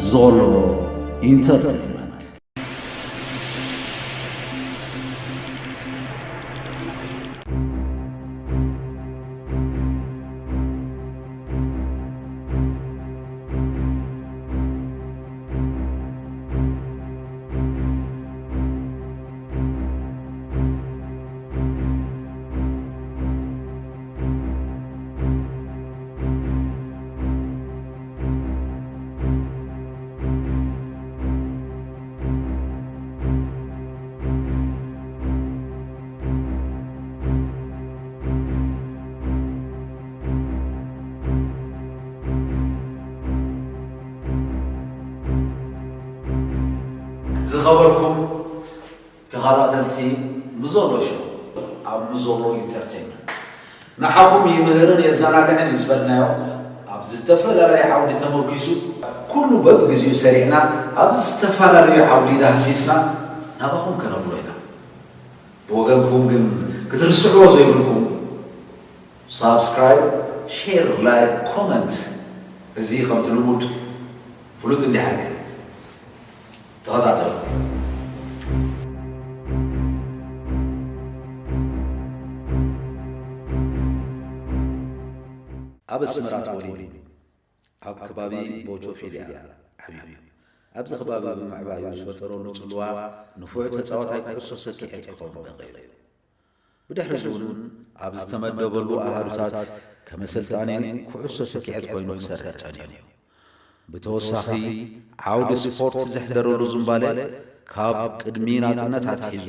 ዞሎ ኢንተርቴይንመንት። ዝኸበርኩም ተኸታተልቲ ምዞሎ ሾው ኣብ ምዞሎ ኢንተርቴይንመንት፣ ንዓኹም ይምህርን የዘናግዕን እዩ ዝበልናዮ ኣብ ዝተፈላለየ ዓውዲ ተመርኪሱ ኩሉ በብግዚኡ ሰሪዕና ኣብ ዝተፈላለዩ ዓውዲ ዳህሲስና ናባኹም ከነብሎ ኢና። ብወገንኩም ግን ክትርስዕዎ ዘይብልኩም ሳብስክራይብ፣ ሼር፣ ላይክ፣ ኮመንት፣ እዚ ከምቲ ልሙድ ፍሉጥ እንዲሓደ ተኸታተሉ። ኣብ ኣስመራ ተወሊዱ ኣብ ከባቢ ቦቾፊልያ ዓብዩ። ኣብዚ ከባቢ ብምዕባዩ ዝፈጠረሉ ጽልዋ ንፉዕ ተጻዋታይ ኩዕሶ ሰኪዔት ክኸውን በቒዑ። ብድሕሪዚ እውን ኣብ ዝተመደበሉ ኣሃዱታት ከም ኣሰልጣኒ ኩዕሶ ሰኪዔት ኮይኑ ክሰርሕ ጸኒሑ። ብተወሳኺ ዓውዲ ስፖርት ዘሕደረሉ ዝንባለ ካብ ቅድሚ ናጽነት ኣትሒዙ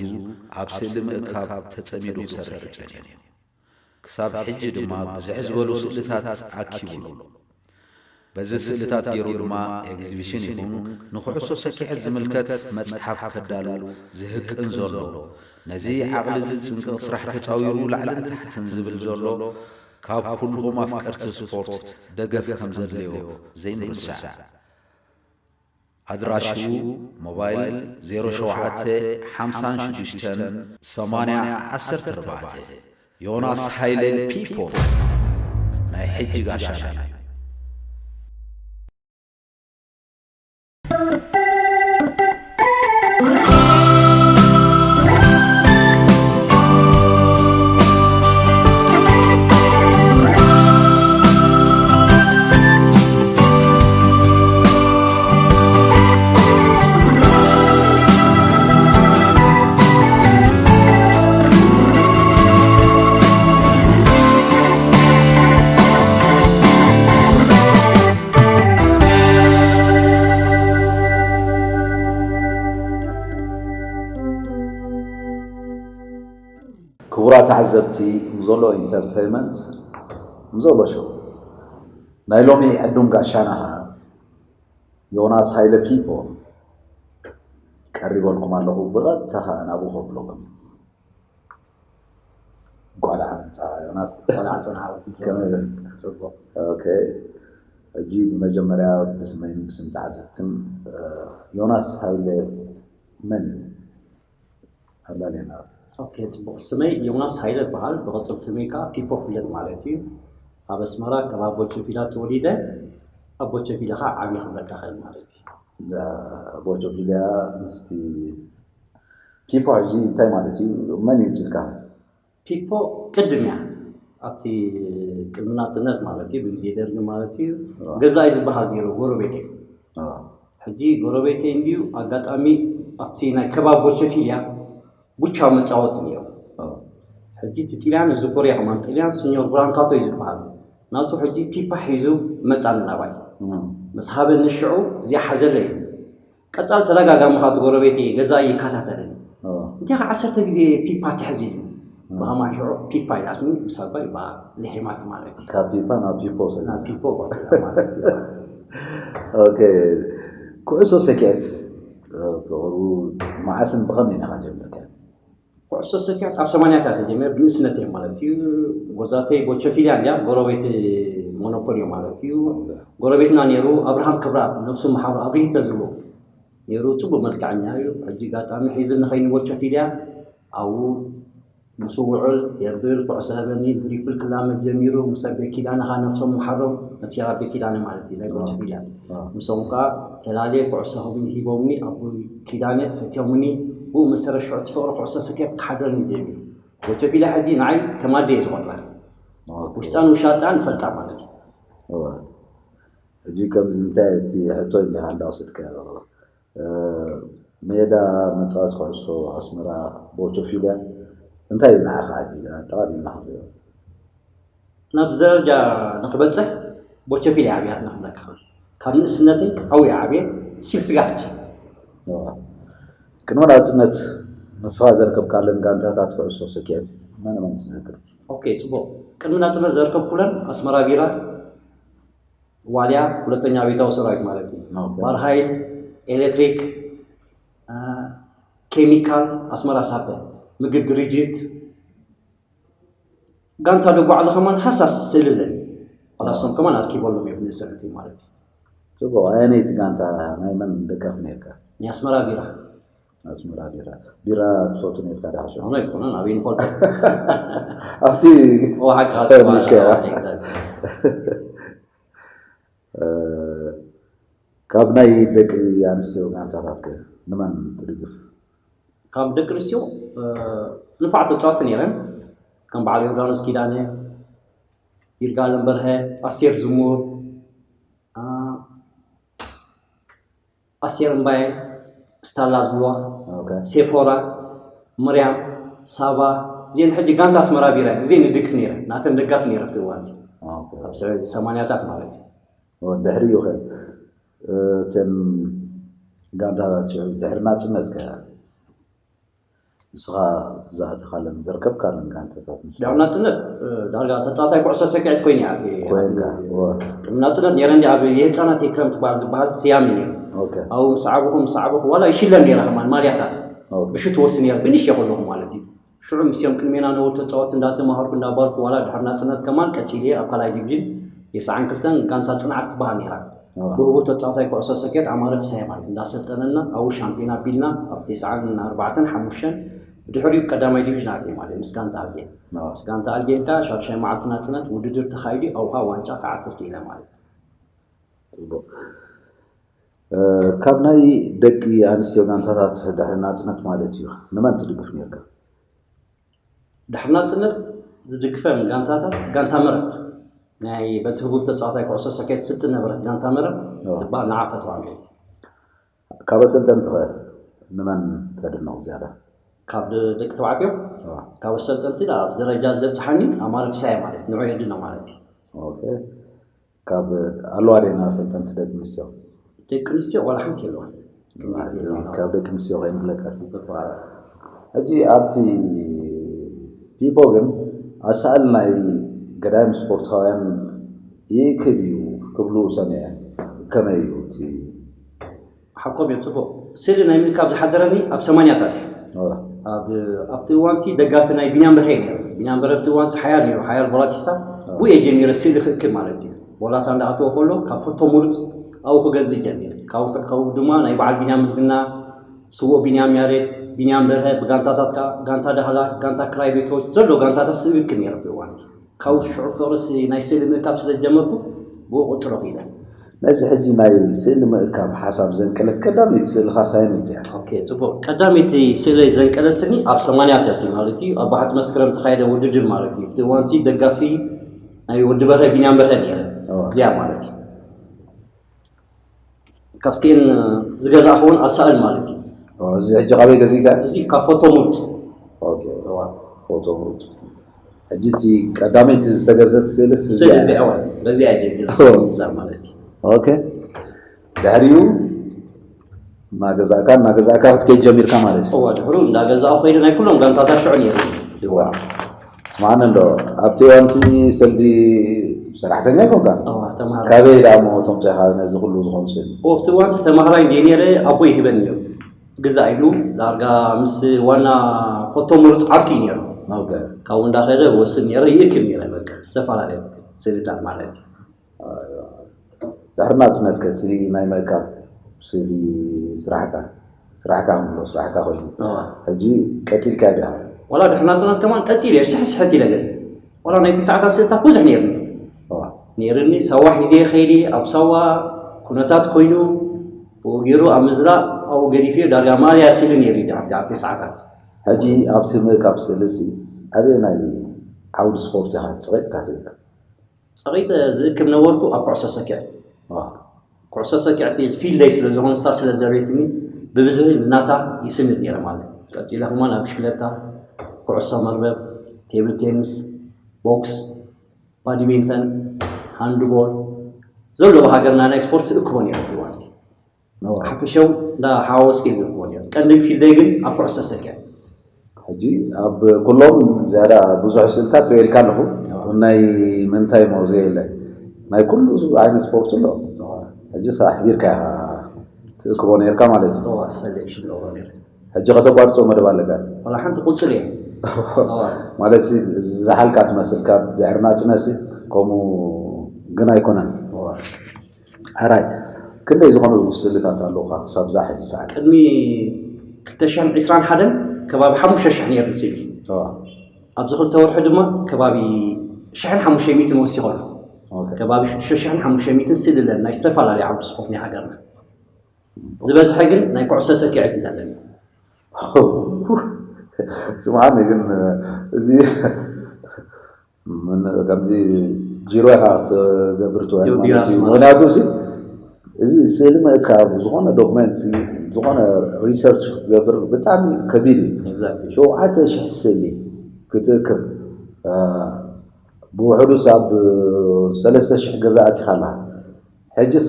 ኣብ ስእሊ ምእካብ ተጸሚዱ ክሰርሕ እዩ ጸኒሑ። ክሳብ ሕጂ ድማ ብዝሕ ዝበሉ ስእልታት ኣኪቡ ኣሎ። በዚ ስእልታት ገይሩ ድማ ኤግዚቢሽን ይኹን ንኩዕሶ ሰኪዐት ዝምልከት መጽሓፍ ከዳሉ ዝህቅን ዘሎ፣ ነዚ ዓቕሊ እዚ ዝጽንቅቕ ስራሕ ተጻዊሩ ላዕልን ታሕትን ዝብል ዘሎ፣ ካብ ኩልኹም ኣፍቀርቲ ስፖርት ደገፍ ከም ዘድልዮ ዘይንርስዕ። ኣድራሽኡ ሞባይል ዜሮ ሸውዓተ ሓምሳን ሽዱሽተን ሰማንያ ዓሰርተ ኣርባዕተ። ዮናስ ሃይለ ፒፖ ናይ ሕጂ ጋሻና እዩ። ክቡራት ተዓዘብቲ ምዞሎ ኢንተርተይመንት፣ ምዞሎ ሾው፣ ናይ ሎሚ ዕዱም ጋሻና ኸዓ ዮናስ ሃይለ ፒፖ ቀሪበልኩም ኣለኹ። ብቐጥታ ኸዓ ናብኡ ከብለኩም። እንኳዕ ደሓን መጻኻ ዮናስ። እንኳዕ ደሓን ጸናሕኩም። ከመይ? ጽቡቕ። ኦኬ። ሕጂ ብመጀመርያ ብስመይን ብስም ተዓዘብትን፣ እ፣ ዮናስ ሃይለ መን እዩ? ኣላልየና። ኦኬ፣ ጽቡቕ። ስመይ ዮናስ ሃይለ እበሃል። ብቕጽል ስመይ ከኣ ፒፖ ፍለጥ ማለት እዩ። ኣብ ኣስመራ ከባቢ ቦቸፊላ ተወሊደ፣ ኣብ ቦቸፊላ ከኣ ዓብየ ክብለካ እኽእል ማለት እዩ። እዛ ቦቸፊላ ምስቲ ፒፖ ሕጂ እንታይ ማለት እዩ? መን እዩ ኢልካ? ፒፖ ቅድም እያ፣ ኣብቲ ቅድሚ ናጽነት ማለት እዩ፣ ብግዜ ደርጊ ማለት እዩ፣ ኣዎ። ገዛኢ ዝበሃል ነይሩ፣ ጎረቤተይ። ኣዎ። ሕጂ ጎረቤተይ እንድዩ፣ ኣጋጣሚ ኣብቲ ናይ ከባቢ ቦቸፊልያ ቡቻ መጻወቲ ነይሩ። ኣዎ። ሕጂ እቲ ጥልያን እዚ ኮርያ ከማን ጥልያን ሲኞር ብራንካቶ እዩ ዝበሃል። ናቱ ሕጂ ፒፓ ሒዙ መጻኒ ናባይ። እም። ምስ ሃበኒ ሽዑ እዚኣ ሓዘለይ። ቀጻል ተደጋጋሚ ካብቲ ጎረቤተይ ገዛኢ ይከታተለኒ። ኣዎ። እንታይ ከዓ ዓሰርተ ግዜ ፒፓ ትሕዝ ኢሉ። ኣዎ። ብኸማን ሽዑ ፒፓ ኢላትኒ፣ ብሳጓ ይበሃል፣ ልሒማት ማለት እዩ። ካብ ፒፓ ናብ ፒፖ ሰሊሙ። ናብ ፒፖ ወፂኣ ማለት እዩ። ኦኬ። ኩዕሶ ሰኪዐት፣ እ፣ ፍቕሩ መዓስን ብኸመይን ኢኻ ጀሚርካዮ? ኩዕሶ ሰኪዐት ኣብ ሰማንያታት ተጀሚረ፣ ብንእስነተይ ማለት እዩ። ጎዛተይ ቦቸፊልያ እንድያ፣ ጎረቤት ሞኖፖልዮ ማለት እዩ። ጎረቤትና ነይሩ፣ ኣብርሃም ክብረኣብ፣ ነብሱ መሓሩ ኣብርሂተ ዝብሎ ነይሩ፣ ጽቡቕ መልክዐኛ እዩ። ሕጂ ኣጋጣሚ ሒዝኒ ኸይኑ ቦቸፊልያ፣ ኣብኡ ምስ ውዑል የብል፣ ኩዕሶ ህበኒ፣ ድሪፕል ክላመድ ጀሚሩ። ምስ ኣቤ ኪዳነ ኸዓ ነፍሶም ምሓሮም፣ ነፍሲራ ኣቤ ኪዳነ ማለት እዩ፣ ናይ ቦቸፊልያ። ኣዎ። ምስኦም ከኣ ተላልየ፣ ኩዕሶ ሂቦምኒ፣ ኣቦይ ኪዳነ ፈትዮምኒ። ብኡ መሰረት ሽዑ እቲ ፍቕሪ ኩዕሶ ሰኪዐት ክሓድረኒ ጀሚሩ። ቦቸፊልያ ሕጂ ንዓይ ከም ኣደይ እየ ዝቖጽራ። ኦኬ። ውሽጣን ውሻጣን እፈልጣ ማለት እዩ። እወ። ሕጂ ከምዚ እንታይ እቲ ሕቶ ኢልካ እንዳወሰድካዮ፣ እ፣ ሜዳ መጻወቲ ኩዕሶ ኣስመራ ቦቸፊልያ እንታይ እዩ ንዓኻ ሕጂ ኣጠቓሊልና ክንሪኦ? ናብዚ ደረጃ ንኽበጽሕ ቦቸፊልያ ኣብያትና ክብለካ። ካብ ንእስነተይ ኣብኡ እየ ዓብየ፣ ሲል ስጋ ሕጂ። እዋ። ቅድሚ ናጽነት ንስኻ ዘርከብካለን ጋንታታት ኩዕሶ ሰኪዐት መን መን ትዝክር? ኦኬ፣ ጽቡቕ። ቅድሚ ናጽነት ዘርከብኩለን ኣስመራ ቢራ፣ ዋልያ፣ ሁለተኛ ቤታዊ ሰራዊት ማለት እዩ። ኦኬ። ባርሃይል፣ ኤሌክትሪክ፣ አ፣ ኬሚካል፣ ኣስመራ ሳበ፣ ምግብ ድርጅት፣ ጋንታ ደጉ ዓለ ከማን ሃሳስ ስእሊ ኣለኒ። ዋላ እሶም ከማን ኣርኪበሎም እዮም ብንእስነተይ ማለት እዩ። ጽቡቕ። ኣየነይቲ ጋንታ ናይ መን ደጋፊ ነርካ? ናይ ኣስመራ ቢራ። ኣስመራ ቢራ። ቢራ ትፈቱ ነርካ ዶ ሓሸ? ኣነ ኣይኮነን፣ ኣበይ ንፈልጦ? ኣብቲ ኦ፣ ሓቂ፣ ኣስመራ፣ ተመልሼ። ኤግዛክት። እ፣ ካብ ናይ ደቂ ኣንስትዮ ጋንታታት ከ ንመን ትድግፍ? ካብ ደቂ ኣንስትዮ፣ እ፣ ንፉዓት ተጻወትቲ ነይረን። ከም በዓል ዮርዳኖስ ኪዳነ፣ ይርጋለም በርሀ፣ ኣስቴር ዝሙር፣ እ፣ ኣስቴር እምባየ፣ ስታላ ዝብልዋ፣ ኦኬ። ሴፎራ፣ ምርያም፣ ሳባ፣ እዚአን ሕጂ ጋንታ ኣስመራ ቢራ እየን። እዚአን ንድግፍ ነይረ፣ ናተን ደጋፊ ነይረ ኣብቲ እዋን እቲ። ኦኬ። ኣብ ሰ-፣ ሰማንያታት ማለት እዩ። ኦ፣ ድሕሪኡ ኸ፣ እ፣ እተን ጋንታታት ሽዑ ድሕሪ ናጽነት ከ ንስኻ ዝኣተኻለን ዘርከብካለን ጋንታታት ንስኻ ድሕሪ ናጽነት፣ እ፣ ዳርጋ ተጻዋታይ ኩዕሶ ሰኪዐት ኮይነ እየ ኣትየ። ኮይንካ፣ እወ። ቅድሚ ናጽነት ነይረ እንዲ ኣብ የህጻናት የክረምት በዓል ዝበሃል ስያሜ ነይሩ። ኦኬ። ኣብኡ ምስ ዓበኹ፣ ምስ ዓበኹ ዋላ ይሽለም ነይረ ከማን ማልያታት። ኦኬ። ብሽት ወሲ ነይረ፣ ብንሽ እየ ከለኹ ማለት እዩ። ሽዑ ምስኦም ቅድሜና ነበሩ ተጻወትቲ እንዳተማሃርኩ እንዳባልኩ ዋላ ድሕሪ ናጽነት ከማን ቀጺለ እየ ኣብ ካልኣይ ዲቪዥን ተስዓን ክልተን ጋንታ ጽንዓት ትበሃል ነይራ። ኣዋ። ብህቡብ ተጻዋታይ ኩዕሶ ሰኪዐት ኣማረ ፍስሃየ ማለት እንዳሰልጠነና ኣብኡ ሻምፒዮን ኣቢልና ኣብ ተስዓን ኣርባዕተን ሓሙሽተን ብድሕሪኡ ቀዳማይ ዲቪዥን ኣትየ ማለት ምስ ጋንታ ኣልጌን። ኣዋ። ምስ ጋንታ ኣልጌን ከኣ ሻድሻይ መዓልቲ ናጽነት ውድድር ተኻይዱ ኣብኡ ከኣ ዋንጫ ክዓትር ክኢለ ማለት እዩ። ጽቡቕ። እ፣ ካብ ናይ ደቂ ኣንስትዮ ጋንታታት ድሕሪ ናጽነት ማለት እዩ ንመን ትድግፍ ነርካ? ድሕሪ ናጽነት ዝድግፈን ጋንታታት ጋንታ መረብ፣ ናይ በቲ ህቡብ ተጻዋታይ ኩዕሶ ሰኪዐት ትስልጥን ነበረት ጋንታ መረብ ኣዎ። ትበሃል፣ ንዓ ፈትዋ ማለት እዩ። ካብ ኣሰልጠንቲ ኸ ንመን ተድንቕ ዝያዳ? ካብ ደ-፣ ደቂ ተባዕትዮ? ኣዎ። ካብ ኣሰልጠንቲ ኣብ ደረጃ ዘብጽሓኒ ኣማረ ፍስሃየ ማለት ንዑ የድኖ ማለት እዩ። ኦኬ። ካብ ኣለዋ ዲና ኣሰልጠንቲ ደቂ ኣንስትዮ? ደቂ ኣንስትዮ ዋላ ሓንቲ የለዋን። ካብ ደቂ ኣንስትዮ ከይንብለካ ሲ። እኳ። ሕጂ ኣብቲ ፒፖ ግን ኣሳእል ናይ ገዳይም ስፖርታውያን ይእክብ እዩ ክብሉ ሰሚዐ። ከመይ እዩ እቲ ሓቆም እዮም፣ ጽቡቕ። ስእሊ ናይ ምእካብ ዝሓደረኒ ኣብ ሰማንያታት እዩ። ኣዎ። ኣብ፣ ኣብቲ እዋንቲ ደጋፊ ናይ ቢንያም በርሀ ነይረ። ቢንያም በርሀ ኣብቲ እዋንቲ ሓያል ነይሩ፣ ሓያል ቦላቲስታ። ኣዎ። ብኡ እየ ጀሚረ ስእሊ ክእክብ ማለት እዩ። ቦላታ እንዳኣተወ ከሎ ካብ ፎቶ ምሩጽ ኣብኡ ክገዝእ ጀሚረ። ካብኡ ትርከቡ ድማ ናይ በዓል ቢንያም ምዝግና፣ ስዉእ ቢንያም ያሬድ፣ ቢንያም በርሀ፣ ብጋንታታት ከኣ ጋንታ ዳህላ፣ ጋንታ ክራይ ቤቶች፣ ዘሎ ጋንታታት ስእሊ እክብ ነይረ ኣብቲ እዋንቲ። ካብኡ ሽዑ ፍቕሪ ስ-፣ ናይ ስእሊ ምእካብ ስለ ዝጀመርኩ፣ ብኡ ክቕጽሎ ክኢለ። ነዚ ሕጂ ናይ ስእሊ ምእካብ ሓሳብ ዘንቀለት ቀዳመይቲ ስእልኻ ሳይነይቲ እያ? ኦኬ፣ ጽቡቕ። ቀዳመይቲ ስእለይ ዘንቀለትኒ ኣብ ሰማንያታት እዩ ማለት እዩ። ኣብ ባሕቲ መስከረም ተኻየደ ውድድር ማለት እዩ። እቲ እዋንቲ ደጋፊ ናይ ወዲ በርሀ፣ ቢንያም በርሀ ነይረ። እዋ። እዚኣ ማለት እዩ። ካብቲኤን ዝገዛእኹውን ኣሳእል ማለት እዩ። ኦ፣ እዚ ሕጂ ካበይ ገዚእካ? እዚ ካብ ፎቶ ሙርጽ። ኦኬ። እዋ። ፎቶ ሙርጽ። ሕጂ እቲ ቀዳመይቲ ዝተገዘት ስእልስ ስእሊ እዚኣ? እዚኣ እዋ፣ በዚኣ ጀሚረ ኦ። እዛ ማለት እዩ። ኦኬ። ድሕሪኡ እናገዛእካ፣ እናገዛእካ ክትከይድ ጀሚርካ ማለት እዩ? እዋ፣ ድሕሩ እንዳገዛእኹ ከይደ ናይ ኩሎም ጋንታታት ሽዑ ነይሩ። እዋ። ስማዕኒ እንዶ፣ ኣብቲ እዋንቲ ሰልዲ ሰራሕተኛ ኣይኮንካን? እዋ፣ ተምሃራይ። ካበይ ደኣ እሞ ተምጺእኻ ነዚ ኩሉ ዝኾን ስእሊ? እዎ፣ ኣብቲ እዋንቲ ተምሃራይ እንድየ ነይረ፣ ኣቦይ ይህበኒ ነይሩ። ግዛእ ኢሉ፣ ዳርጋ ምስ ዋና ፎቶ ምሩጽ ዓርኪ እዩ ነይሩ። ኦኬ። ካብኡ እንዳኸደ ወስድ ነይረ፣ ይእክብ ነይረ፣ በቃ፣ ዝተፈላለየ ስእልታት ማለት እዩ። ድሕሪ ናጽነት ከ እቲ ናይ ምእካብ ስእሊ ስራሕካ፣ ስራሕካ ክንብሎ፣ ስራሕካ ኮይኑ፣ እዋ። ሕጂ ቀጺልካዮ ዲኻ? ዋላ ድሕሪ ናጽነት ከማን ቀጺለ እየ፣ ስሕት ስሕት ኢለ ገጽ። ዋላ ናይ ተስዓታት ስእልታት ብዙሕ ነይርኒ። እዋ። ነይርኒ፣ ሳዋ ሒዘ ከይዲ፣ ኣብ ሳዋ ኩነታት ኮይኑ፣ ብኡ ገይሩ ኣብ ምዝራእ ኣብኡ ገዲፈዮ፣ ዳርጋ ማልያ ስእሊ ነይሩ እዩ፣ ኣብ ተስዓታት። ሕጂ ኣብቲ ምእካብ ስእሊ ሲ ኣበየናይ ዓውዲ ስፖርት ኢኻ ጸቒጥካ ትእከብ? ጸቒጠ ዝእክብ ነበርኩ ኣብ ኩዕሶ ሰኪዐት። እዋ። ኩዕሶ ሰኪዐት ፊልደይ ስለ ዝኾነ፣ ንሳ ስለ ዘዕበየትኒ፣ ብብዝሒ ናታ ይስንድ ነይረ ማለት እዩ። ቀጺለ ከማን ኣብ ብሽክለታ፣ ኩዕሶ መርበብ፣ ቴብል ቴኒስ፣ ቦክስ፣ ባድሚንተን፣ ሃንድቦል፣ ዘሎ ሃገርና ናይ ስፖርት ዝእክቦ ነይረ እቲ እዋን እቲ። እዋ። ሓፈሻዊ እንዳ ሓዋወስከ ዝእክቦ ነይረ። ቀንዲ ፊልደይ ግን ኣብ ኩዕሶ ሰኪዐት። ሕጂ ኣብ ኩሎም ዝያዳ ብዙሕ ስእልታት ርእየልካ ኣለኹ። ናይ ምንታይ እሞ ዘየለ፣ ናይ ኩሉ ዓይነት ስፖርት ኣሎ። ሕጂ ኣሕቢርካ ኢኻ ትእክቦ ነርካ ማለት እዩ። እዋ፣ ሰሌክሽን እዎ ነይረ። ሕጂ ከተቋርጾ መደብ ኣለካ? ዋላ ሓንቲ ቁጽል እየ። እዋ፣ ማለት ሲ ዝሓልካ ትመስል ካብ ድሕሪ ናጽነት ሲ ከምኡ ግን ኣይኮነን። እዋ። ሕራይ ክንደይ ዝኾኑ ስእልታት ኣለውካ ክሳብ ዛ ሕጂ ሰዓት? ቅድሚ ክልተ ሽሕን ዕስራን ሓደን ከባቢ ሓሙሽተ ሽሕ ነይሩ ስእሊ። እዋ። ኣብዚ ክልተ ወርሒ ድማ ከባቢ ሽሕን ሓሙሽተ ሚእትን ወሲኹ ኣሎ። ኦኬ። ከባቢ ሽዱሽተ ሽሕን ሓሙሽተ ሚእትን ስእሊ ኣለኒ፣ ናይ ዝተፈላለዩ ዓውዲ ስፖርት ናይ ሃገርና። ዝበዝሐ ግን ናይ ኩዕሶ ሰኪዐት እዩ ኣለኒ። ስምዓኒ ግን እዚ ምን- ከምዚ ጂሮ ኢኻ ክትገብር ትውዕል ቴዎ ማለት ቢራስ እዩ። ማለት። ምክንያቱ እዚ እዚ ስእሊ ምእካብ ዝኾነ ዶክመንት ዝኾነ ሪሰርች ክትገብር ብጣዕሚ ከቢድ እዩ። ኤግዛክትሊ። ሸውዓተ ሽሕ ስእሊ ክትእክብ አ፣ ብውሕዱ ሳብ ሰለስተ ሽሕ ገዛ ኣቲኻ ኣላ። ሕጅስ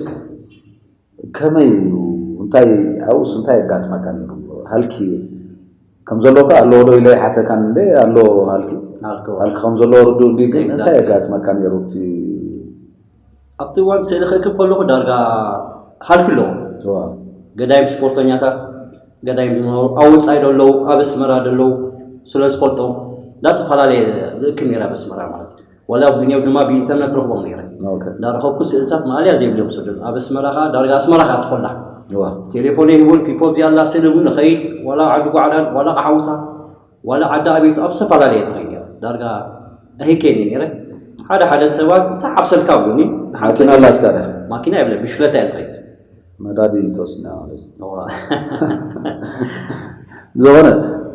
ከመይ እዩ? እንታይ ኣብኡስ እንታይ የጋጥመካ ነይሩ? ሃልኪ ከም ዘለካ ኣለዎ ዶ ኢለ ይሓተካን እንደ ኣሎ ሃልኪ ሃልኪ። ሃልኪ ከም ዘለዎ ርዱእ እንዲ ግን እንታይ Exactly. የጋጥመካ ነይሩ? እቲ ኣብቲ እዋን ስእሊ ክእክብ ከለኹ ዳርጋ ሃልኪ ኣለዎ። ዋ፣ ገዳይም ስፖርተኛታት ገዳይም ዝነበሩ ኣብ ወፃኢ ደለዉ ኣብ ኣስመራ ደለዉ ስለ ዝፈልጦም እንዳተፈላለየ ዝእክብ ነይረ ኣብ ኣስመራ ማለት እዩ። ወላ ብንዮም ድማ ብኢንተርነት ረኽቦም ነይረ። ኦኬ። እንዳረኸብኩ ስእልታት ማእልያ ዘይብልዮም ሰደሉ ኣብ ኣስመራ ኻ ዳርጋ ኣስመራ ኻ ትኾላ ዋ፣ ቴሌፎን ይህቡን ፒፖ ኣብዚኣ ኣላ ስእሊ እውን ንኸይድ ዋላ ዓዲ ጓዕዳን ዋላ ቃሓውታ ዋላ ዓዲ ኣቤቱ ኣብ ዝተፈላለየ ዝኸይድ ነይረ። ዳርጋ ኣሂከኒ ነይረ። ሓደ ሓደ ሰባት እንታይ ዓብሰልካ ብሉኒ። ማኪና ኣላትካ ዳ? ማኪና የብለ ብሽክለታ እየ ዝኸይድ። መዳዲ ተወሲና ማለት እዩ። እዋ። ዝኾነ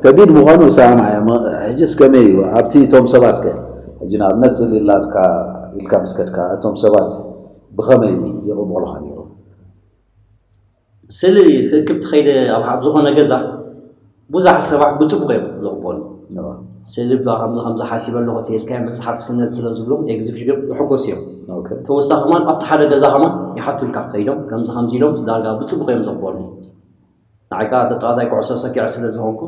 ከቢድ ምዃኑ ሰማዕ እየ። ሕጅስ ከመይ እዩ ኣብቲ እቶም ሰባት ከ ሕጂ ንኣብነት ስእሊ ላትካ ኢልካ ምስ ከድካ እቶም ሰባት ብኸመይ ይቕበሉኻ ነይሮም? ስእሊ ክእክብ ትኸይደ ኣብ ኣብ ዝኾነ ገዛ ብዙሓት ሰባት ብፅቡቕ እዮም ዝቕበሉ። እዋ፣ ስእሊ ብዛ ከምዚ ከምዚ ሓሲበ ኣለኹ ተልካዮ መፅሓፍ ክስነድ ስለ ዝብሎም ኤግዚቢሽን ይሕጎሱ እዮም። ኦኬ። ተወሳኺ ከማን ኣብቲ ሓደ ገዛ ከማን ይሓቱልካ ከይዶም ከምዚ ከምዚ ኢሎም ዳርጋ ብፅቡቕ እዮም ዘቕበሉ። ንዓይ ከዓ ተፃዋታይ ኩዕሶ ሰኪዐ ስለ ዝኾንኩ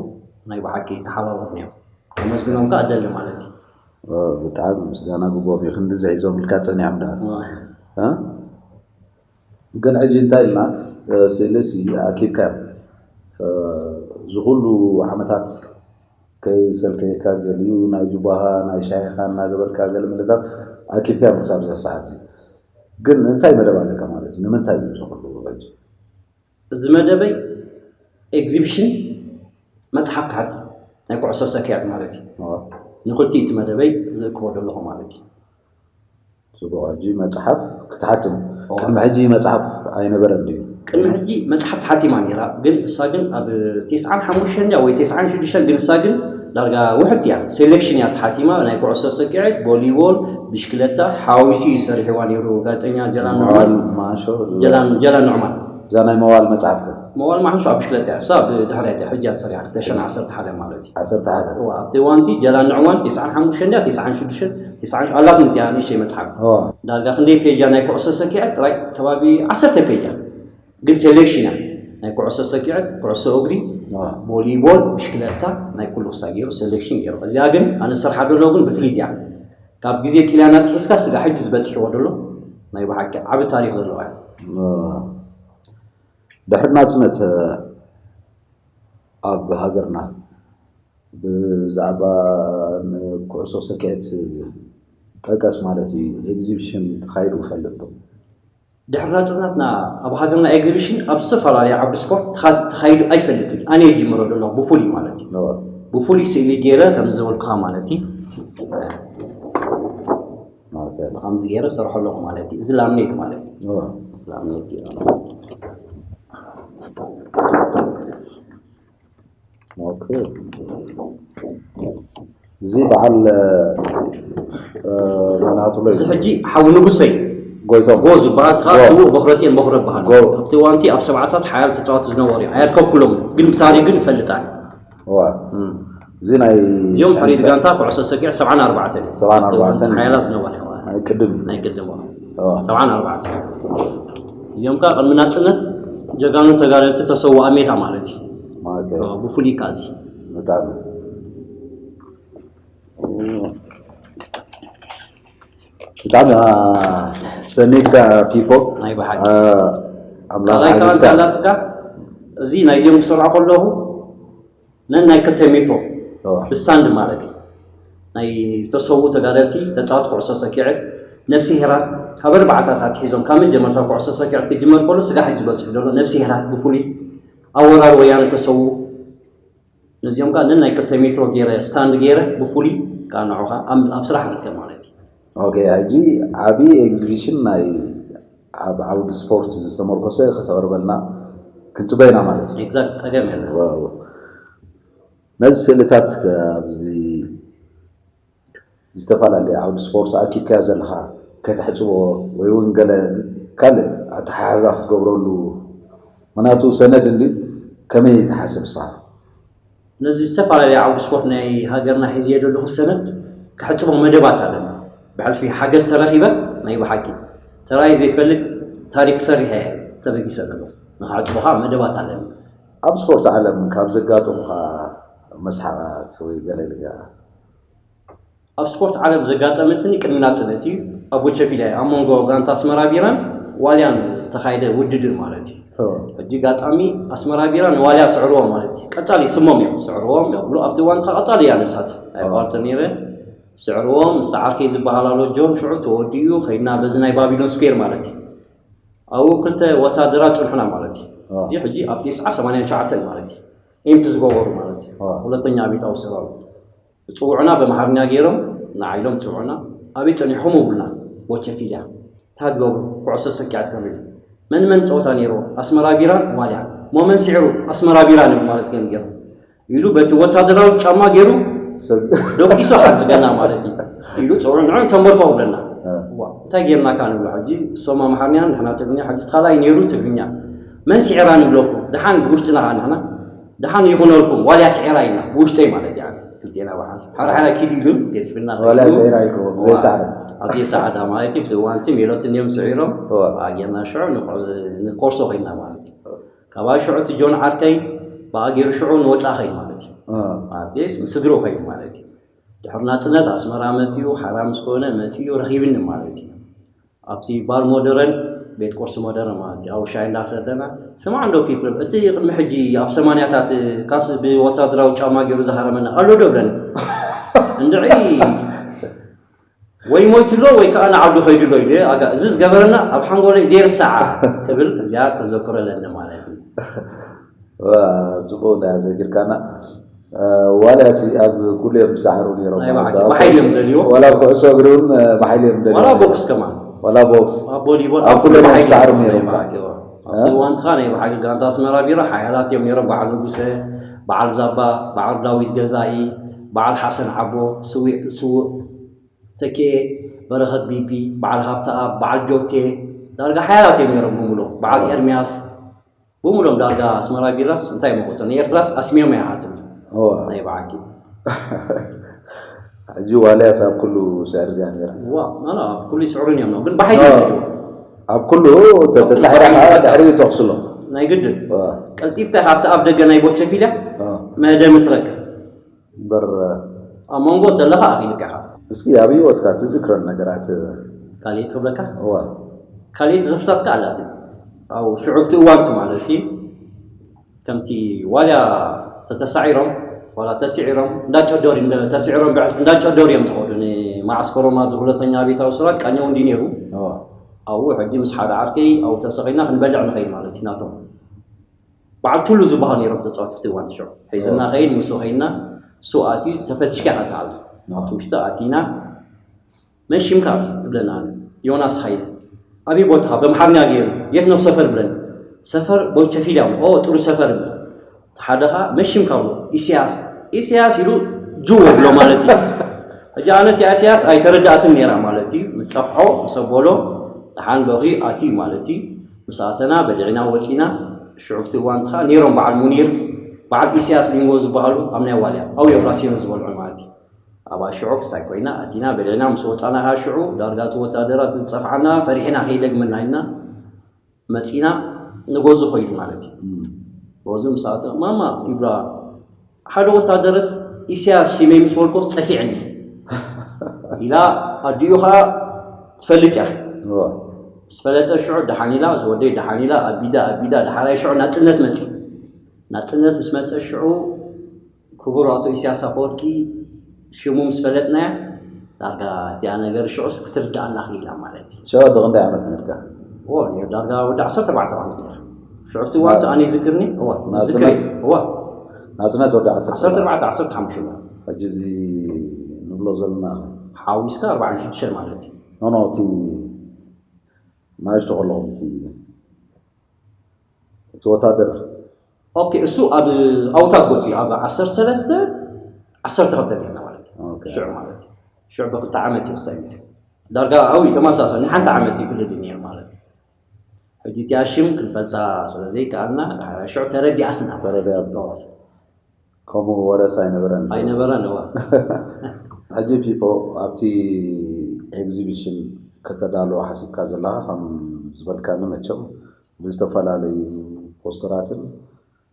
ናይ ብሓቂ ተሓባበሩኒ እዮም። ከመስግኖም ከዓ እደሊ ማለት እዩ። ኦ፣ ብጣዕሚ ምስጋና ግቦም እዩ። ክንዲ ዝሒዞም ኢልካ ጸኒሖም ደኣ። እ? ግን ሕጂ እንታይ ኢልና፣ እ፣ ስእሊ ሲ ኣኪብካ፣ እ፣ ዝኹሉ ዓመታት ከይሰልከየካ ገሊኡ ናይ ጁባኻ፣ ናይ ሻሂኻ እናገበርካ ገለ ምልታት ኣኪብካ ክሳብ እዛ ሰዓት እዚ። ግን እንታይ መደብ ኣለካ ማለት እዩ? ንምንታይ እዩ ዝኹሉ ሕጂ? እዚ መደበይ ኤግዚቢሽን መፅሓፍ ክሓትም ናይ ኩዕሶ ሰኪዐት ማለት እዩ። ኦ፣ ንክልቲኡ እቲ መደበይ ዝእክቦ ዘለኹ ማለት እዩ። ጽቡቕ። ሕጂ መጽሓፍ ክትሓትም ኦ። ቅድሚ ሕጂ መጽሓፍ ኣይነበረን ድዩ? ቅድሚ ሕጂ መጽሓፍ ተሓቲማ ነይራ፣ ግን እሳ ግን ኣብ ተስዓን ሓሙሽተን ድያ ወይ ተስዓን ሽዱሽተን፣ ግን እሳ ግን ዳርጋ ውሕት እያ፣ ሴሌክሽን እያ ተሓቲማ። ናይ ኩዕሶ ሰኪዐት፣ ቮሊቦል፣ ብሽክለታ ሓዊሱ እዩ ሰሪሕዋ ነይሩ ጋዜጠኛ ጀላን መዋል ኑዕማን። ማሾ ጀላን ጀላን ኑዕማን እዛ ናይ መዋል መጽሓፍከ? መዋል ማሕንሾ ኣብ ብሽክለታ እያ፣ እሳ ብድሕሪት እያ፣ ሕጂ እያ ሰሪሓ፣ ክልተ ሽሕን ዓሰርተ ሓደን ማለት እዩ። ዓሰርተ ሓደ እዋ፣ ኣብቲ እዋንቲ ጀላን ኑዕማን ተስዓን ሓሙሽተን ድያ ተስዓን ሽዱሽተን፣ ተስዓን ኣላት ንትያ ንእሽተይ መጽሓፍ። ኦ፣ ዳርጋ ክንደይ ፔጅ እያ ናይ ኩዕሶ ሰኪዐት ጥራይ? ከባቢ ዓሰርተ ፔጅ እያ። ግን ሴሌክሽን እያ። ናይ ኩዕሶ ሰኪዐት፣ ኩዕሶ እግሪ፣ ኦ፣ ቮሊቦል፣ ብሽክለታ ናይ ኩሉ ክሳብ ገይሩ ሴሌክሽን ገይሩ። እዚኣ ግን ኣነ ዝሰርሓ ዘሎ ግን ብፍሊት እያ። ካብ ግዜ ጥልያን ኣትሒዝካ ስጋ ሕጂ ዝበፅሕዎ ዘሎ ናይ ብሓቂ ዓቢ ታሪክ ዘለዋ እያ። ኦ። ድሕሪ ናጽነት ኣብ ሃገርና ብዛዕባ ንኩዕሶ ሰኪዐት ጠቀስ ማለት እዩ ኤግዚቢሽን ተኻይዱ ይፈልጥ ዶ? ድሕሪ ናጽነትና ኣብ ሃገርና ኤግዚቢሽን ኣብ ዝተፈላለዩ ዓውዲ ስፖርት ተኻ- ተኻይዱ ኣይፈልጥን። ኣነ ይጅምሮ ዘለኹ ብፍሉይ ማለት እዩ። ኦ፣ ብፍሉይ ስእሊ ገይረ ከም ዝበልኩኻ ማለት እዩ። ብከምዚ ገይረ ሰርሖ ኣለኹ ማለት እዩ። እዚ ላምኔት ማለት እዩ። ላምኔት ገይረ እዚ በዓል መናቱ እዚ ሕጂ ሓዊ ንጉሰይ ጎይቶም ጎ ዝበሃል ትኻ ስዉእ በኹረፅኤን በኹረ በሃል ኣብቲ ዋንቲ ኣብ ሰብዓታት ሓያል ተፃወቲ ዝነበሩ እዮም። ኣየርከብኩሎም ግን ብታሪክ ግን ይፈልጣል። እዚ ናይ እዚኦም ሕሪት ጋንታ ኩዕሶ ሰኪዕ ሰብዓን ኣርባዕተን እዩ። ሰብዓን ኣርባዕተን ሓያላት ዝነበሩ እዮም። ናይ ቅድም ናይ ቅድም ሰብዓን ኣርባዕተን እዚኦም ከዓ ቅድሚ ናፅነት ጀጋኑ ተጋደልቲ ተሰውኣ ሜዳ ማለት እዩ። ብፍሉይ ከዓ እዚ ብጣዕሚ ብጣዕሚ ሰኒድካ ፒፖ ናይ ብሓቂ ኣምላኽ ካልኣይ ከዓ ሓግዝካ እንተላትካ እዚ ናይዚኦም ክሰርዖ ከለኹ ነን ናይ ክልተ ሜትሮ እዋ። ብሳንድ ማለት እዩ ናይ ዝተሰዉ ተጋደልቲ ተፃወት ኩዕሶ ሰኪዐት ነፍሲ ሄራን ካብ ኣርባዕታት ኣትሒዞም ካብ መጀመርታ ኩዕሶ ሰኪዐት ክጅመር ከሎ ስጋሕ ዝበፅሑ ዘሎ ነፍሲ ሄራት ብፍሉይ ኣወራር ወያነ ተሰዉ ነዚኦም ከዓ ነን ናይ ክልተ ሜትሮ ገይረ ስታንድ ገይረ ብፍሉይ ከዓ ንዑ ከዓ ኣብ ኣብ ስራሕ ንርከብ ማለት እዩ ኦኬ ሕጂ ዓብዪ ኤግዚቢሽን ናይ ኣብ ዓውዲ ስፖርት ዝተመርኮሰ ከተቕርበልና ክንፅበ ኢና ማለት እዩ ኤግዛክት ፀገም የለን ዋው። ነዚ ስእልታት ኣብዚ ዝተፈላለዩ ዓውዲ ስፖርት ኣኪብካዮ ዘለካ ከተሕፅቦ ወይ እውን ገለ ካልእ ኣተሓሕዛ ክትገብረሉ ምክንያቱ ሰነድ እንዲ ከመይ ትሓስብ ንስኻ ነዚ ዝተፈላለዩ ዓውዲ ስፖርት ናይ ሃገርና ሒዝዮ ዘለኹ ሰነድ ክሕፅቦ መደባት ኣለና ብሕልፊ ሓገዝ ተረኺበ ናይ ብሓቂ ተራይ ዘይፈልጥ ታሪክ ሰሪሐ ተበጊሰ ኣለኹ ንክሕፅቦ ከዓ መደባት ኣለና ኣብ ስፖርት ዓለም ካብ ዘጋጠሙካ መስሓቓት ወይ ገለ ኢልካ ኣብ ስፖርት ዓለም ዘጋጠመትኒ ቅድሚ ናፅነት እዩ ኣብ ቦቸፊላ ኣብ መንጎ ጋንታ ኣስመራ ቢራን ዋልያን ዝተኻየደ ውድድር ማለት እዩ ሕጂ ጋጣሚ ኣስመራ ቢራ ንዋልያ ስዕርዎም ማለት እዩ ቀፃሊ ስሞም እዮም ስዕርዎም ይብሉ ኣብቲ እዋን ከዓ ቀፃሊ እያ ነሳት ኣይኳልተ ነይረ ስዕርዎም ምስ ዓርከይ ዝበሃል ኣሎ ጆን ሽዑ ተወዲኡ ከይድና በዚ ናይ ባቢሎን ስኩዌር ማለት እዩ ኣብኡ ክልተ ወታደራት ፅንሑና ማለት እዩ እዚ ሕጂ ኣብ ቴስዓ ሰማንያን ሸዓተን ማለት እዩ ኤምቲ ዝገበሩ ማለት እዩ ሁለተኛ ቤታዊ ሰራዊት ፅውዑና ብኣምሓርኛ ገይሮም ንዓ ኢሎም ፅውዑና ኣበይ ፀኒሕኹም ይብሉና ቦቸፊልያ እንታይ ትገብሩ ኩዕሶ ሰኪዐት ከመይ መን መን ፀወታ ነይሩ ኣስመራ ቢራን ዋልያን እሞ መን ስዒሩ ኣስመራ ቢራ ንብል ማለት እዮም ገይሮም ኢሉ በቲ ወታደራዊ ጫማ ገይሩ ደቂሱ ሓድገና ማለት እዩ ኢሉ ፀውዑ ንዑ ተንበርኮ ብለና እንታይ ጌርናካ ንብሎ ሕጂ እሶም ኣምሓርኛ ንሕና ትግርኛ ሕጂ ካልኣይ ነይሩ ትግርኛ መን ስዒራ ንብለኩም ደሓን ብውሽጥና ከዓ ንሕና ደሓን ይኹነልኩም ዋልያ ስዒራ ኢልና ብውሽጠይ ማለት እዩ ክልቴና ብሓንሳብ ሓደ ሓደ ኪድ ኢሉን ገዲፍና ዋላ ዘይራ ኢልኩም ዘይሰዓረ ኣብቲ ሰዓዳ ማለት እዩ እዋንቲ ሜሎትን እዮም ስዒሮም ኣጌና ሽዑ ንቆርሶ ኮይና ማለት እዩ ካብ ሽዑ እቲ ጆን ዓርከይ ብኣጌሩ ሽዑ ንወፃ ኸይድ ማለት እዩ ማለት ስድሮ ኸይድ ማለት እዩ ድሕሪ ናፅነት ኣስመራ መፅኡ ሓራ ምስ ኮነ መፅኡ ረኺብኒ ማለት እዩ ኣብቲ ባር ሞደረን ቤት ቁርሲ ሞደረን ማለት እዩ ኣብ ሻይ እንዳሰተና ስማዕ እንዶ ፒፕል እቲ ቅድሚ ሕጂ ኣብ ሰማንያታት ካስ ብወታደራዊ ጫማ ገይሩ ዝሃረመና ኣሎ ዶ ብለኒ እንድዒ ወይ ሞይቱ ኣሎ ወይ ከዓ ንዓዱ ከይዱ ኣሎ ኢለ ኣጋ እዚ ዝገበረና ኣብ ሓንጎለይ ዘይርሳዓ ትብል እዚኣ ተዘክሮ ኣለኒ ማለት እዩ ጽቡቅ እንዳ ዘኪርካና ዋልያ ሲ ኣብ ኩሉ እዮም ዝሰዓሩ ነይሮም ናይ ብሓቂ ብሓይሊ እዮም ደልዮ ዋላ ኩዕሶ እግሪ እውን ብሓይሊ እዮም ደልዮ ዋላ ቦክስ ከማን ዋላ ቦክስ ኣብ ቦሊቦል ኣብ ኩሉ እዮም ዝሰዓሩ ነይሮም ኣብቲ እዋንትኻ ናይ ብሓቂ ጋንታ ኣስመራ ቢራ ሓያላት እዮም ነይሮም በዓል ንጉሰ በዓል ዛባ በዓል ዳዊት ገዛኢ በዓል ሓሰን ዓቦ ስውእ ተኬ በረኸት ቢቢ በዓል ሃብተኣብ በዓል ጆቴ ዳርጋ ሓያላት እዮም ነይሮም ብምሎ በዓል ኤርሚያስ ብምሎም ዳርጋ ኣስመራ ቢራስ እንታይ መቆፀ ንኤርትራስ ኣስሚዮም እያ ትብል ናይ ብዓቂ ሕጂ ዋልያስ ኣብ ኩሉ ስዕር እዚኣ ነይራ ዋ ናና ኣብ ኩሉ ይስዕሩን እዮም ግን ብሓይሊ ኣብ ኩሉ ተተሳሒራ ከዓ ድሕሪ ተኽስሎ ናይ ግድን ቀልጢፍካ ካብቲ ኣብ ደገ ናይ ቦቸፊልያ መደም ትረክብ እምበር ኣብ መንጎ ተለኻ ኣኺልካ ኢኻ እስኪ ኣብ ህይወትካ ትዝክረን ነገራት ካልእ ትብለካ እዋ ካልእ ትዝክርታትካ ኣላት ኣብ ሽዑብቲ እዋንቲ ማለት እዩ ከምቲ ዋልያ ተተሳዒሮም ዋላ ተስዒሮም እንዳጨደሩ ተስዒሮም ብዕልፊ እንዳጨደሩ እዮም ዝኸዱ ንማዓስከሮም ኣብዚ ሁለተኛ ቤታዊ ስራት ቃኘው እንዲ ነይሩ ኣብኡ ሕጂ ምስ ሓደ ዓርከይ ኣብኡ ተሰቒልና ክንበልዕ ንኸይድ ማለት እዩ ናቶም በዓል ቱሉ ዝበሃል ነይሮም ተፃወትቲ እዋንቲ ሽዑ ሒዝና ከይድ ምስ ከይድና እሱ ኣትዩ ተፈትሽካ ኢኻ ትኣቱ። ኣብቲ ውሽጢ ኣቲና መን ሽምካ ይብለና። ዮናስ ሃይለ። ኣበይ ቦታኻ? በምሓርኛ ገይሩ የት ነው ሰፈር ብለን። ሰፈር ቦቸፊዳ። ኦ ጥሩ ሰፈር። ተሓደኻ መን ሽምካ ብሎ። ኢሳያስ። ኢሳያስ ኢሉ ጅው ብሎ ማለት እዩ። ሕጂ ኣነ እቲኣ ኢሳያስ ኣይተረዳእትን ነይራ ማለት እዩ። ምስ ጸፍሖ ምስ ኣበሎ ደሓን በኺ ኣትዩ ማለት እዩ። ምስ ኣተና በሊዕና ወጺና። ሽዑ ኣብቲ እዋን ትኻ ነይሮም በዓል ሙኒር፣ በዓል ኢሳያስ ሊንጎ ዝበሃሉ ኣብ ናይ ዋልያ ኣው የብራሲዮን ዝበልዑ ማለት እዩ። ኣብኣ ሽዑ ክሳይ ኮይና ኣቲና በሊዕና ምስ ወጻና ኸዓ ሽዑ ዳርጋ እቲ ወታደራት ዝጸፍዓና ፈሪሕና ከይደግመና ኢልና መጺና። ንገዝኡ ኾይዱ ማለት እዩ። ገዝኡ ምስ ኣተወ ማማ ይብላ ሓደ ወታደርስ ኢሳያስ ሽመይ ምስ በልኮስ ጸፊዕኒ ኢላ ኣዲኡ ኸዓ ትፈልጥ እያ። ምስ ፈለጠ ሽዑ ደሓን ኢላ ዝወደይ ደሓን ኢላ ኣቢዳ ኣቢዳ ደሓራይ ሽዑ ናጽነት መጺ ናጽነት ምስ መጸ ሽዑ ክቡር ኣቶ ኢሳያስ ኣፈወርቂ ሽሙ ምስ ፈለጥናያ ዳርጋ እቲኣ ነገር ሽዑስ ክትርዳኣና ክኢላ ማለት እዩ። ሽዑ ብኽንደይ ዓመት ነርካ? ዳርጋ ወዲ ዓሰርተ ኣርባዕተ ዓመት ነር ሽዑ እቲ እዋን ኣነ ይዝክርኒ። እዋ ናጽነት ወዲ ዓሰርተ ኣርባዕተ ዓሰርተ ሓሙሽተ ነር። ሕጂ እዚ ንብሎ ዘለና ሓዊስካ ኣርባዓን ሽዱሽተን ማለት እዩ። ኖኖ እቲ ናእሽቶ ከለኹም እቲ እቲ ወታደር ኦኬ እሱ ኣብ ኣውታት ጎፂ ኣብ ዓሰርተ ሰለስተ ዓሰርተ ክልተ ጌርና ማለት እዩ። ሽዑ ማለት እዩ። ሽዑ ብክልተ ዓመት ይወሳኝ እዩ። ዳርጋ ኣው ተመሳሳሊ ሓንቲ ዓመት ይፍልድ ነይሩ ማለት እዩ። ሕጂ እቲኣ ሽም ክንፈልፃ ስለዘይከኣልና ሽዑ ተረዲኣትና ተረዲኣትና ከምኡ ወረስ ኣይነበረን። ኣይነበረን እዋ። ሕጂ ፒፖ ኣብቲ ኤግዚቢሽን ከተዳልዎ ሓሲብካ ዘለኻ ከም ዝበልካኒ መቸም ብዝተፈላለዩ ፖስተራትን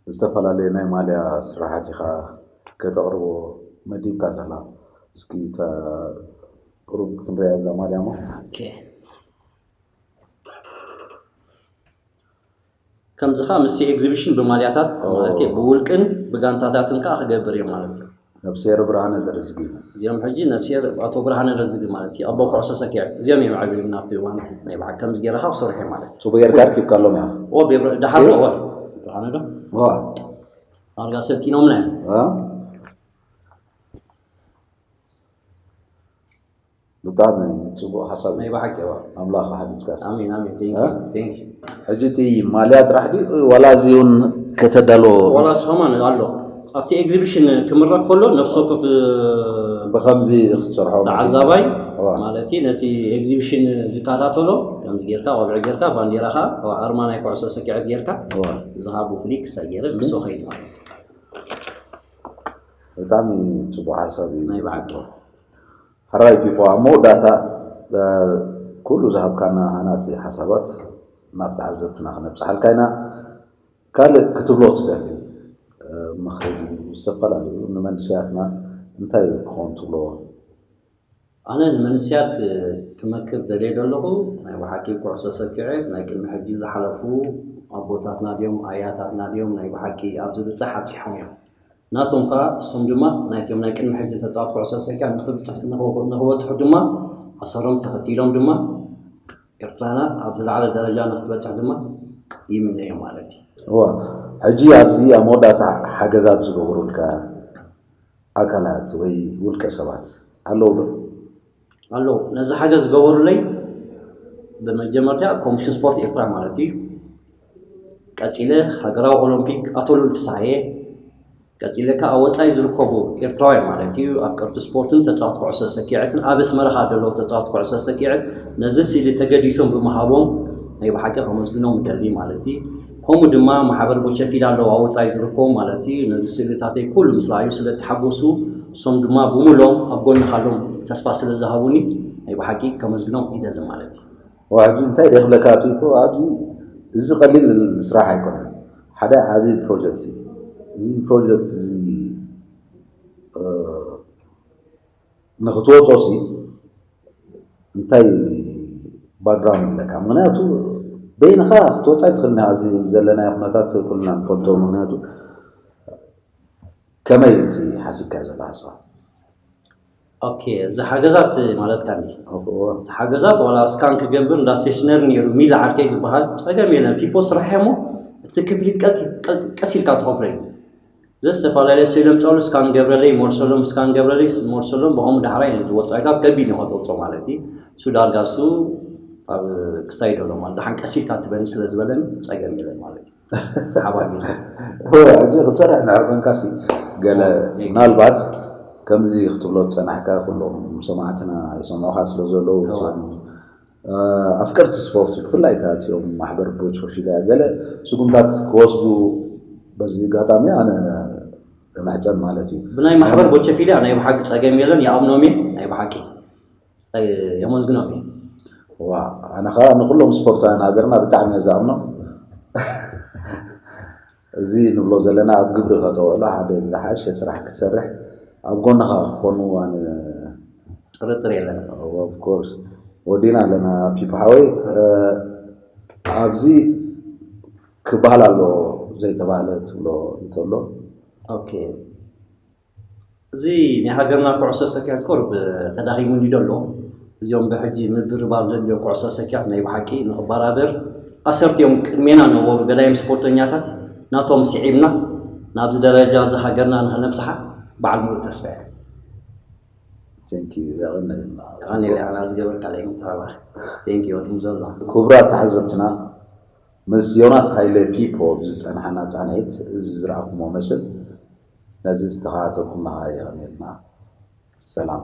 ዝተፈላለዩ ናይ ማልያ ስራሓት ኢኻ ከተቕርቦ መዲብካ ዘላ። እስኪ ቁሩብ ክንሪኣ እዛ ማልያ ሞ። ከምዚ ከዓ ምስ ኤግዚቢሽን ብማልያታት ማለት ብውልቅን ብጋንታታትን ከዓ ክገብር እዮም ማለት እዩ። ነብስሄር ብርሃነ ዘርዝጊ። እዚኦም ሕጂ ነብስሄር ኣቶ ብርሃነ ረዝጊ ማለት እዩ። ኣቦ ኩዕሶ ሰኪዐት እዚኦም እዮም ዓብዮም ናብቲ እዋንቲ ናይ በዓል ከምዚ ገይረ ከዓ ክሰርሑ እዮም ማለት እዩ። ፅቡቅ ጌርካ ኣርኪብካሎም ኢኻ። ኦ ቤብረ- ደሓር ዶ ዋ ብርሃነ ዶ ዋ ዳርጋ ሰልጢኖምና እዮም። ዋ ብጣዕሚ ፅቡቅ ሓሳብ ናይ እዩ። ብሓቂ ዋ ኣምላኽ ሓፊዝካስ። ኣሜን ኣሜን። Thank you. Thank you. ሕጂ እቲ ማልያ ጥራሕ ድዩ ዋላ እዚ እውን ከተዳልዎ? ዋላ ሰማን ኣሎ ኣብቲ ኤግዚቢሽን ክምረቅ ከሎ ነፍሲ ወከፍ ብከምዚ ክትሰርሖ ተዓዛባይ ማለት እዩ ነቲ ኤግዚቢሽን ዝከታተሎ ከምዚ ጌርካ ቆብዒ ጌርካ ባንዴራኻ ኣርማ ናይ ኩዕሶ ሰኪዐት ጌርካ ዝሃቡ ፍሊክስ ገይረ ክሶ ከይድ ማለት እዩ። ብጣዕሚ ፅቡቅ ሓሳብ እዩ። ናይ በዓል ሕራይ ፒፖ ኣብ መወዳእታ ኩሉ ዝሃብካና ሃናፂ ሓሳባት ናብ ተዓዘብትና ክነብፅሓልካ ኢና። ካልእ ክትብሎ ትደሊ ምኽሪ ዝተፈላለዩ ንመንስያትና እንታይ ክኸውን ትብልዎ? ኣነ ንመንስያት ክመክር ደልየ ዘለኹ ናይ ብሓቂ ኩዕሶ ሰኪዐት ናይ ቅድሚ ሕጂ ዝሓለፉ ኣቦታትና ድዮም ኣያታትና ድዮም ናይ ብሓቂ ኣብዚ ብፅሕ ኣብፂሖም እዮም። ናቶም ከዓ እሶም ድማ ናይቶም ናይ ቅድሚ ሕጂ ተፃወት ኩዕሶ ሰኪዐት ንክበፅሑ ድማ ኣሰሮም ተኸቲሎም ድማ ኤርትራና ኣብ ዝለዓለ ደረጃ ንክትበፅሕ ድማ ይምነዮ ማለት እዩ። እዋ ሕጂ ኣብዚ ኣብ መወዳእታ ሓገዛት ዝገበሩልካ ኣካላት ወይ ውልቀ ሰባት ኣለዉ ዶ? ኣለዉ። ነዚ ሓገዝ ዝገበሩለይ ብመጀመርታ ኮሚሽን ስፖርት ኤርትራ ማለት እዩ። ቀፂለ ሃገራዊ ኦሎምፒክ ኣቶ ልኡል ፍስሃየ ቀፂለ ከዓ ኣብ ወፃኢ ዝርከቡ ኤርትራውያን ማለት እዩ ኣፍቀርቲ ስፖርትን ተፃወት ኩዕሶ ሰኪዐትን ኣብ ኣስመራ ከዓ ዘለዉ ተፃወት ኩዕሶ ሰኪዐት ነዚ ስእሊ ተገዲሶም ብምሃቦም ናይ ብሓቂ ከመስግኖም እደሊ ማለት እዩ። ከምኡ ድማ ማሕበር ቦቸፊዳ ኣለዉ ኣብ ወፃኢ ዝርከቡ ማለት እዩ ነዚ ስእልታተይ ኩሉ ምስ ረኣዩ ስለ ተሓጎሱ እሶም ድማ ብምሎም ኣብ ጎኒ ካሎም ተስፋ ስለ ዝሃቡኒ ናይ ብሓቂ ከመስግኖም ይደሊ ማለት እዩ። ዋሕጂ እንታይ ደይ ክብለካ ኣቶ ይኮ ኣብዚ እዚ ቀሊል ስራሕ ኣይኮነን። ሓደ ዓቢ ፕሮጀክት እዩ። እዚ ፕሮጀክት እዚ ንክትወጾ ሲ እንታይ ባክግራውንድ ኣለካ? ምክንያቱ በይንኻ ክትወጻ ኣይትኽእልን ኢኻ። እዚ ዘለናዮ ኩነታት ኩልና ንፈልጦ። ምክንያቱ ከመይ እቲ ሓሲብካዮ ዘለኻ ንስኻ? ኦኬ፣ እዚ ሓገዛት ማለትካ እንዲ? እዎ። እቲ ሓገዛት ዋላ ስካን ክገብር እንዳ ስቴሽነሪ ነይሩ፣ ሚላ ዓርከይ ዝበሃል ጸገም የለን። ፒፖ ስራሕ እሞ እቲ ክፍሊት ቀስ ኢልካ ትኸፍሎ እዩ። ዘዝተፈላለየ ስኢሎም ጸሉ ስካን ገብረለይ ሞርሰሎም ስካን ገብረለይ ሞርሰሎም ብኸምኡ ዳሕራይ ነዚ ወጻኢታት ከቢድ ነው ከተውጾ ማለት እዩ። እሱ ዳርጋ እሱ ኣብ ክሳይድ ኣሎ ማለት ደሓን ቀሲልካ ትበኒ ስለ ዝበለኒ ጸገም የለን ማለት እዩ። ሓባቢና ሕጂ ክሰርሕ ንዕርበንካሲ ገለ ምናልባት ከምዚ ክትብሎ ዝጸናሕካ ኩሎም ሰማዕትና ዝሰምዑኻ ስለ ዘለዉ ኣፍቀርቲ ስፖርት ብፍላይ ከኣ እቲኦም ማሕበር ቦቾፊልያ ገለ ስጉምታት ክወስዱ በዚ ኣጋጣሚ ኣነ እምሕጸን ማለት እዩ። ብናይ ማሕበር ቦቸፊልያ ናይ ብሓቂ ጸገም የለን። ይኣምኖም እየ ናይ ብሓቂ የመስግኖም እየ። ዋ ኣነ ከዓ ንኩሎም ስፖርታውያን ሃገርና ብጣዕሚ እየ ዝኣምኖም። እዚ ንብሎ ዘለና ኣብ ግብሪ ከተውዕሎ ሓደ ዝሓሸ ስራሕ ክትሰርሕ ኣብ ጎንኻ ክኾኑ ኣነ ጥርጥር የለን። ኦፍኮርስ ወዲና ኣለና ፒፖ ሓወይ። ኣብዚ ክበሃል ኣለዎ ዘይተባህለ ትብሎ እንተሎ ኦኬ እዚ ናይ ሃገርና ኩዕሶ ሰኪያት ቁሩብ ተዳኺሙ እንዲ ዘሎ እዚኦም ብሕጂ ምብርባር ዘድልዮ ኩዕሶ ሰኪያት ናይ ብሓቂ ንኽበራበር ኣሰርቲኦም ቅድሜና ነበሩ ገዳይም ስፖርተኛታት ናቶም ስዒብና ናብዚ ደረጃ እዚ ሃገርና ንኽነብፅሓ በዓል ሙሉእ ተስፋ እየ። Thank you የቐንየልና። የቐንየለይ ኣና ዝገበርካለይ ምትሕብባር። Thank you ወዲ ሙዘሎ። ክቡራት ተዓዘብትና ምስ ዮናስ ሃይለ ፒፖ ዝጸናሕና ጻንሒት እዚ ዝረኣኹሞ መስል ነዚ ዝተኸታተልኩምና የቐንየልና። ሰላም።